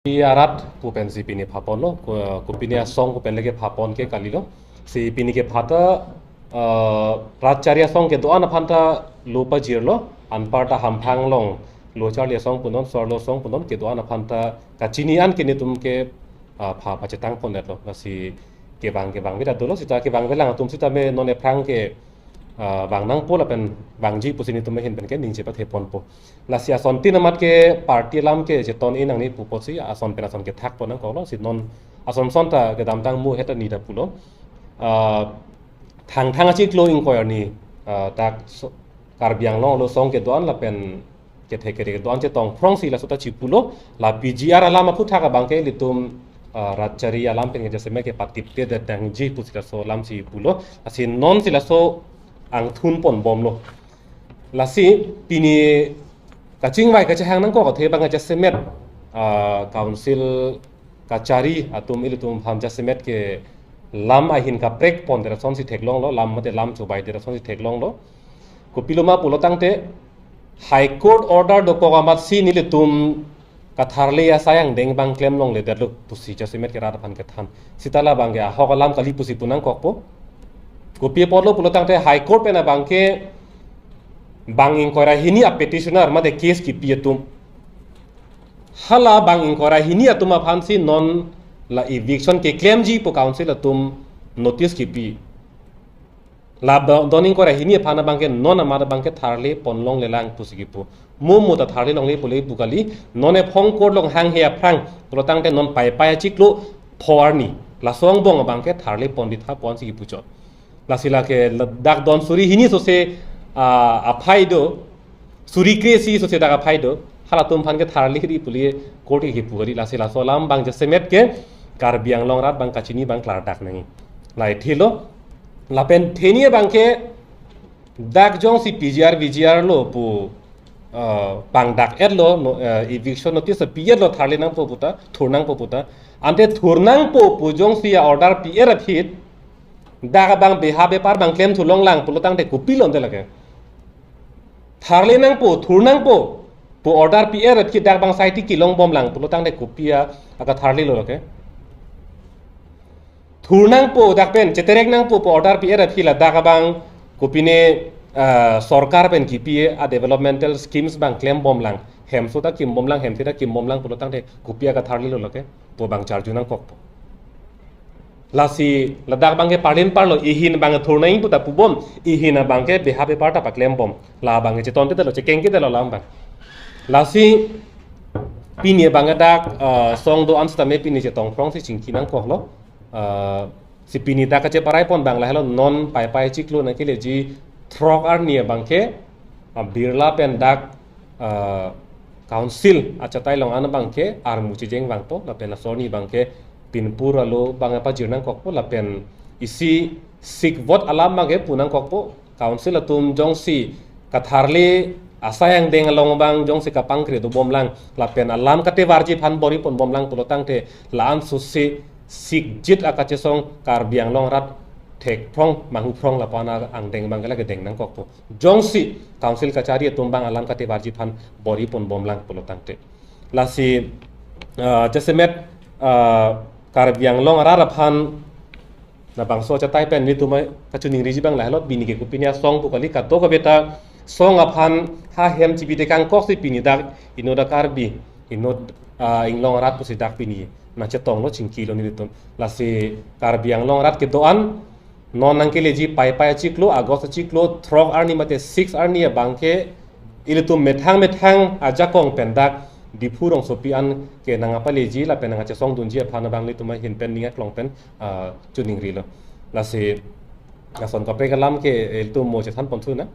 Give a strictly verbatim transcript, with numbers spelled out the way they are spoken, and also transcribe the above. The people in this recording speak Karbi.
Pi arat pu pensi pini phaponlo, ko-, kopine asong pu pen le kepha pon ke kalilo. Si pini kepha ta, eh, rat chari asong kedo-an aphan ta lo pajirlo, anparta hamphang along lo charli asong punon, so-arlo asong punon, kedo-an aphan ta kachini an ke netum ke, ah, pha pachetang pondetlo. Lasi kevang kevang bida dolo, sita kevang velang atum sitame non ephrang ke, ah, vang nangpo lapen vangji pusi netum ahin pen ke ningje pathe ponpo. Lasi asontin amat ke party alam ke cheton-i nangne pu apotsi ason pen ason kethak pon nangkoklo, si non ason son ta kedamtang mu heta ni ta pulo. Ah, Thangthang achiklo ingkoi arni, ah, dak so-, Karbi Anglong arlo asong kedo-an lapen kethe kere kedo-an chetong phrongsi laso ta chipulo. La P G R alam aphuthak abang ke ilitum, ah, rat chari alam pen kejasemet kepatiptedet nangji pusi laso alam si pulo. Lasi nonsi laso angthun ponbomlo. Lasi pini kachingvai kachehang nangkok athe abang kejasemet, ah, council kachari atum ilitum aphan jasemet ke lam ahin kaprek pondet asonsi theklonglo, lam mate lam chobaidet asonsi theklonglo. Kopiloma pulo tangte High Court order dokok amatsi nelitum katharle asai angdeng abang klem longledetlo pusi jasemet ke rat aphan kethan. Sita labang ke ahok alam kali pusi pu nangkokpo. Kopi apotlo pulo tangte High Court pen abang ke bang ingkoi ra hini a petitioner mate case kipi atum, hala bang ingkoi ra hini atum aphansi non la eviction keklemji pu council atum notice kipi. La ba-, don ingkoi ra hini aphan abang ke non amat abang ke tharle pon longlelang pusi kipu. Mo mo ta tharle longle pu le pu kali, non ephong court along hanghe aphrang pulo tangte non Paipai achiklo pho arni, laso angbong abang ke tharle pon ditha ponsi kipuchot. Lasi lake la-, dak don suri hini sose, ah, aphai do, suri kre-isi sose dak aphai do, halatum aphan ke tharle ri pu le court ke kipu kali. Lasi laso alam abang jasemet ke Karbi Anglong arat abang kachini abang klardak nangji. Lahai thilo, lapen theni abang ke dak jongsi P G R V G R lo pu, ah, pangdak-etlo, no, ah, eviction notice pi-etlo, tharle nangpo pu ta, thur nangpo pu ta. Ante thur nangpo pu jongsi a order pi-et aphi, dak abang beha bepar abang klemthu longlang pulo tangte kopilo ante lake. Tharle nangpo, thur nangpo pu order pi-et aphi dak abang saiti kelongbomlang pulo tangte kopi a, akatharlelo lake. Thur nangpo dak pen, cheterek nangpo pu order pi-et aphi ladak abang kopine, ah, sorkar pen kipi a developmental schemes abang klembomlang. Hemso ta kimbomlang, hemthe ta kimbomlang pulo tangte kopi akatharlelo lake pu abang charju nangkokpo. Lasi ladak abang ke parlin parlo, ihin abang thur nangji pu ta pubom, ihin abang ke beha bepar ta paklembom. La abang ke chetonte telo, chekengke telo lam abang. Lasi pini abang ke dak, ah, song do-an sitame pini chetong phrongsi chingki nangkoklo. Ah, si pini dak kacheparai pon abang lahelo, non Paipai achiklo nangkeleji throk arni abang ke, ah, Birla pen dak, ah, council achatai along an abang ke armu chijeng vangpo, lapen laso arni abang ke pinpur alo abang pajir nangkokpo, lapen isi Sikh vote alam abang ke pu nangkokpo, council atum jongsi katharle asai angdeng along abang jongsi kapangkre dobomlang, lapen alam katevarji aphan bor-i ponbomlang pulo tangte la-an sose Sikh jit akachesong Karbi Anglong arat thek phrong manghu phrong lapu-an angdeng abang ke lake deng nangkokpo. Jongsi council kachari atum abang alam katevarji aphan bor-i ponbomlang pulo tangte. Lasi, ah, jasemet, ah, Karbi Anglong arat aphan labangso achatai pen netum kachiningriji abang lahelo, pini ke kopine asong pu kali, kadokave ta song aphan ha hem chibi tekangkok si pini dak inut a Karbi, inut, ah, inglong arat pusi dak pini nangchetonglo, chingkilo nelitum. Lasi Karbi Anglong arat kedo-an non nangkeleji Paipai achiklo, August achiklo throk arni mate six arni abang ke ilitum methang methang ajakong pen dak Diphu rongsopi an ke nangpaleji lapen nangchesongdunji aphan abang nelitum ahin pen ning aklong pen, ah, chiningrilo. Lasi lason kaprek alam ke ilitum mo chethan ponthu na.